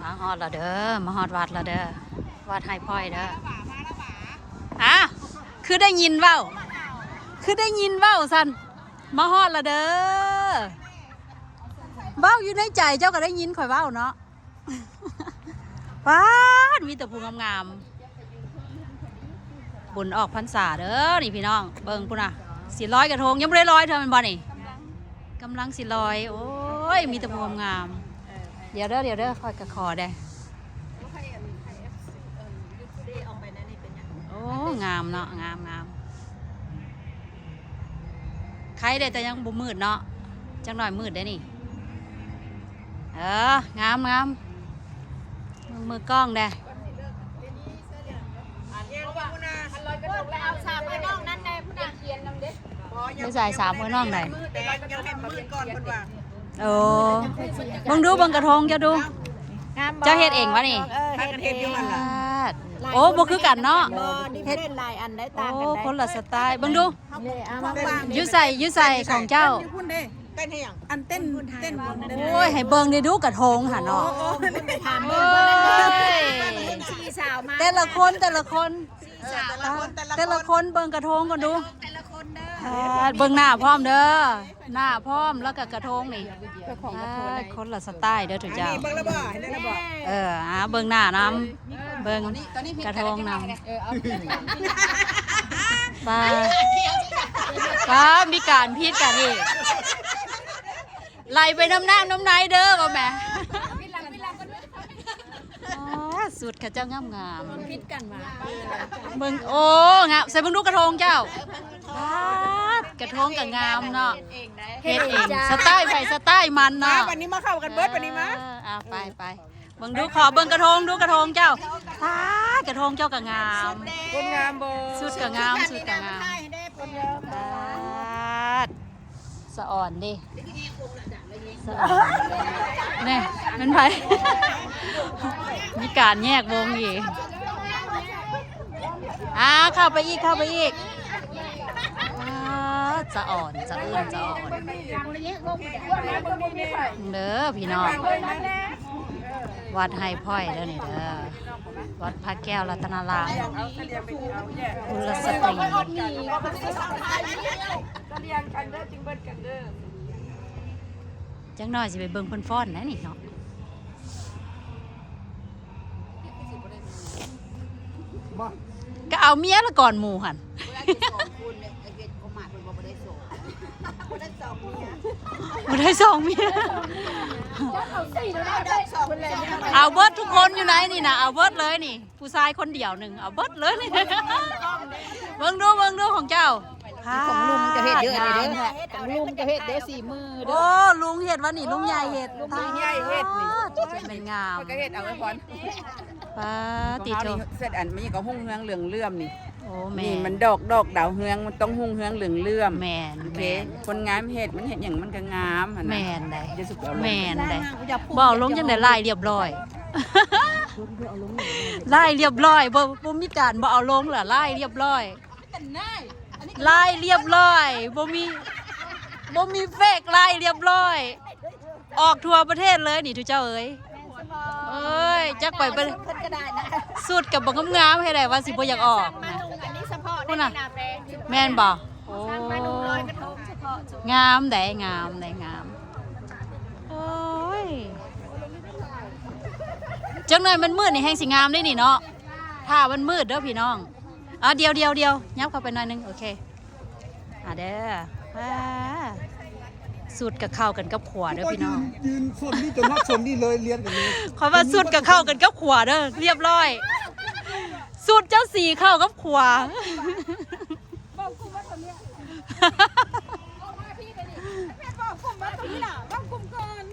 ມາຮອດແລ້ວເດີ ມາຮອດວັດແລ້ວເດີ ວັດໄຮພອຍເດີ. ອ້າວ ຄືໄດ້ຍິນເວົ້າ ຄືໄດ້ຍິນເວົ້າຊັ້ນ ມາຮອດແລ້ວເດີ. ເວົ້າຢູ່ໃນໃຈ ເຈົ້າກໍໄດ້ຍິນຂ້ອຍເວົ້າເນາະ. ປາດ ມີແຕ່ຜູ້ງາມໆ ບຸນອອກພັນສາເດີນີ້ພີ່ນ້ອງ. ເບິ່ງພຸ້ນນະ ຊິລອຍກະທົງ ຍັງບໍ່ໄດ້ລອຍເທື່ອແມ່ນບໍ່ນີ້? ກຳລັງ ກຳລັງຊິລອຍ. ໂອ້ຍ ມີແຕ່ຜູ້ງາມໆ. ດຽວເດີ ດຽວເດີ ຂ້ອຍກະຂໍແດ່. ໂອ້ ງາມເນາະ ງາມໆ. ໄຄແດ່ ແຕ່ຍັງບໍ່ມືດເນາະ ຈັກໜ້ອຍມືດເດ້ນີ້. ເອີ ງາມໆ ເບິ່ງມືກ້ອງແດ່. ໄປໃສ່ສາມເອີນ້ອງໃດ. ໂອ້ ເບິ່ງດູ ເບິ່ງກະທົງເຈົ້າດູ. ເຈົ້າເຮັດເອງວະນີ້? ເອີ ເຮັດເອງ. ໂອ້ ບໍ່ຄືກັນເນາະ ເຮັດຫຼາຍອັນໄດ້ ຕ່າງກັນໄດ໋ ຄົນລະສະໄຕ. ເບິ່ງດູ ຢູ່ໃສ ຢູ່ໃສຂອງເຈົ້າ? ອັນເຕັ້ນ ເຕັ້ນ ໂອ້ຍ ໃຫ້ເບິ່ງໄດ້ດູກະທົງຫັ້ນເນາະ. ໂອ້ຍ ແຕ່ລະຄົນ ແຕ່ລະຄົນ ແຕ່ລະຄົນ ເບິ່ງກະທົງກ່ອນດູ. ເບິ່ງໜ້າພ້ອມເດີ ໜ້າພ້ອມ ແລ້ວກະກະທົງນີ້ ຄົນລະສະໄຕເດີທຸກເຈົ້າ. ເອີ ເບິ່ງໜ້ານຳ ເບິ່ງກະທົງນຳ. ປາ ປາ ມີການຜິດກັນອີກ. ໄລ່ໄປນຳນ້ຳນຳໃນເດີ ວ່າແມ່. ອໍ ຊຸດເຂົາເຈົ້າງາມໆ ຜິດກັນວ່າ ເບິ່ງ ໂອ້ ງາມ. ໃສ່ເບິ່ງດູກະທົງເຈົ້າ. ປາດ ກະທົງກະງາມເນາະ ເຮັດເອງ ສະໄຕໃຜສະໄຕມັນເນາະ. ບັດນີ້ມາເຂົ້າກັນເບິດ ບັດນີ້ມາ. ເອີ ອ່າ ໄປ ໄປ ເບິ່ງດູ ຂໍເບິ່ງກະທົງດູ ກະທົງເຈົ້າ. ປາດ ກະທົງເຈົ້າກະງາມ ຄົນງາມບໍ່? ຊຸດກະງາມ ຊຸດກະງາມ. ປາດ ສະອອນເດ້ ສະອອນ. ແນ່ ແມ່ນໃຜ? ມີການແຍກວົງອີກ. ອ່າ ເຂົ້າໄປອີກ ເຂົ້າໄປອີກ. ອ່າ ສະອອນ ສະອືນ ສະອອນເດີພີ່ນ້ອງ. ວັດໄຮພອຍເດີນີ້ເດີ ວັດພະແກ້ວລັດຕະນາລາມ ກຸລະສະຕີ. ຈັກໜ້ອຍຊິໄປເບິ່ງເພິ່ນຟ້ອນແລ້ວນີ້ເນາະ. ກໍເອົາເມຍລະກ່ອນໝູ່ຫັ້ນ. ບໍ່ໄດ້ສອງເມຍ ເອົາເບິດທຸກຄົນຢູ່ໃນນີ້ນະ ເອົາເບິດເລີຍນີ້. ຜູ້ຊາຍຄົນດຽວໜຶ່ງ ເອົາເບິດເລີຍ. ເບິ່ງດູ ເບິ່ງດູຂອງເຈົ້າ. ຂອງລຸງຈະເຮັດເດີນີ້ເດີ ຂອງລຸງຈະເຮັດເດີ ສີມືເດີ. ໂອ້ ລຸງເຮັດວະນີ້ ລຸງໃຫຍ່ເຮັດ ລຸງໃຫຍ່ເຮັດນີ້ ແມ່ນງາມ. ຂ້ອຍກໍເຮັດເອົາໄວ້ພອນ. ປາ ຕິໂທ ເຮັດອັນນີ້ກໍຮຸ່ງເຮືອງເຫຼືອງເຫຼື້ອມນີ້. ໂອ້ ແມ່ນ ນີ້ມັນດອກ ດອກດາວເຮືອງ ມັນຕ້ອງຮຸ່ງເຮືອງເຫຼືອງເຫຼື້ອມ. ແມ່ນ ໂອເຄ ແມ່ນ ຄົນງາມເຮັດ ມັນເຮັດຫຍັງມັນກໍງາມຫັ້ນນະ. ແມ່ນໃດ໋ ຢ່າສຸກເອົາລົງ ແມ່ນໃດ໋. ບໍ່ເອົາລົງຈັ່ງໃດ ລາຍລຽບລ້ອຍ ລາຍລຽບລ້ອຍ ບໍ່ ບໍ່ມີການບໍ່ເອົາລົງລະ ລາຍລຽບລ້ອຍ ລາຍລຽບລ້ອຍ ບໍ່ມີ ບໍ່ມີເຟກ ລາຍລຽບລ້ອຍ ອອກທົ່ວປະເທດເລີຍນີ້ທຸເຈົ້າເອີຍ. ເອີຍ ຈັກໄປ ເພິ່ນກໍໄດ້ນະ ຊຸດກໍບໍ່ງາມໆ ໃຫ້ໄດ້ວ່າຊິບໍ່ຢາກອອກນະ. ອັນນີ້ສະເພາະ ພຸ້ນນະ ແມ່ນບໍ່? ໂອ້ ງາມໃດ໋ ງາມໃດ໋ ງາມ. ໂອ້ຍ ຈັກໜ້ອຍມັນມືດນີ້ແຮ່ງຊິງາມເດ້ນີ້ເນາະ ຖ້າມັນມືດເດີພີ່ນ້ອງ. ອ່າ ດຽວໆໆ ຫຍັບເຂົ້າໄປໜ້ອຍໜຶ່ງ ໂອເຄ. ອ່າເດີ ອ່າ ຊຸດກໍເຂົ້າກັນກັບຂົວເດີພີ່ນ້ອງ. ຢືນ ຢືນສົ້ນນີ້ຈົນຮອດສົ້ນນີ້ເລີຍ ລຽນກັນເລີຍ. ຂ້ອຍວ່າຊຸດກໍເຂົ້າກັນກັບຂົວເດີ ລຽບລ້ອຍ ຊຸດເຈົ້າສີເຂົ້າກັບຂົວ. ເວົ້າກຸ່ມວ່າຕົວເນີ້ຍ ເອົາມາພີ່ໄປນີ້ ເຮັດເວົ້າກຸ່ມວ່າຕົວນີ້ລະ ເວົ້າກຸ່ມກ່ອນ.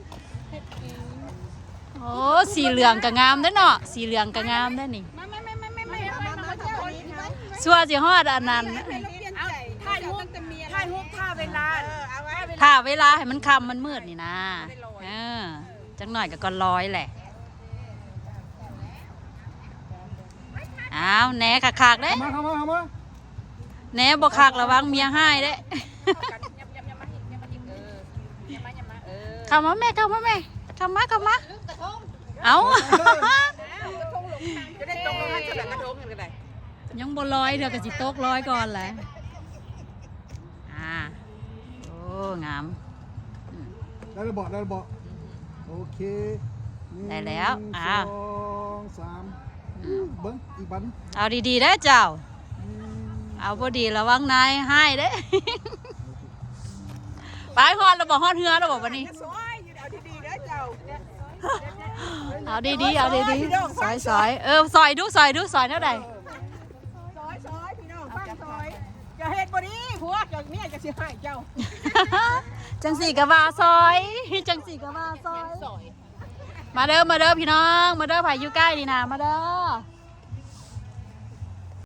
ໂອ້ ສີເຫຼືອງກໍງາມເດ້ເນາະ ສີເຫຼືອງກໍງາມເດ້ນີ້. ຊົ່ວຊິຮອດອັນນັ້ນ ຖ່າຍຮູບ ຖ່າຍຮູບຖ້າເວລາ ຖ້າເວລາໃຫ້ມັນຄ່ຳມັນມືດນີ້ນາ. ເອີ ຈັກໜ້ອຍກໍກ່ອນລອຍແຫຼະ. ອ້າວ ແນ່ຄັກໆເດ້ ເຂົ້າມາ ເຂົ້າມາ ເຂົ້າມາ. ແນ່ບໍ່ຄັກ ລະວັງເມຍຮ້າຍເດ້. ເຂົ້າມາແມ່ ເຂົ້າມາແມ່ ເຂົ້າມາ ເຂົ້າມາ. ເອົ້າ ຈະໄດ້ຕົກລົງຫັ້ນ ຈະໄດ້ກະທົງກັນກໍໄດ້ ຍັງບໍ່ລອຍເທື່ອ ກໍຊິຕົກລອຍກ່ອນແຫຼະ. ອ່າ ໂອ້ ງາມ ອືມ ໄດ້ແລ້ວເບາະ ໄດ້ແລ້ວເບາະ ໂອເຄ ໄດ້ແລ້ວ ໜຶ່ງ ອ້າວ ສອງ ສາມ ອືມ ເບິ່ງອີກບັດ ເອົາດີໆເດີເຈົ້າ ອືມ ເອົາພໍດີລະວັງນາຍຮ້າຍເດ້. ໄປຮອດແລ້ວບໍ່ ຮອດເຮືອແລ້ວບໍ່ບັດນີ້ ຊອຍຢູ່ ເອົາດີໆເດີເຈົ້າ ເອົາດີໆ ເອົາດີໆ ຊອຍ ຊອຍ ເອີ ຊອຍດູ ຊອຍດູ ຊອຍແນວໃດ ຊອຍ ຊອຍ ພີ່ນ້ອງຟັງ ຊອຍ ຢ່າເຮັດບໍ່ດີ ພວກເຈົ້າເມຍຈະຊິຮ້າຍເຈົ້າ ຈັ່ງຊີ້ກໍວ່າຊອຍ ຈັ່ງຊີ້ກໍວ່າຊອຍ ມາເດີ ມາເດີພີ່ນ້ອງ ມາເດີ ໃຜຢູ່ໃກ້ນີ້ນະ ມາເດີ.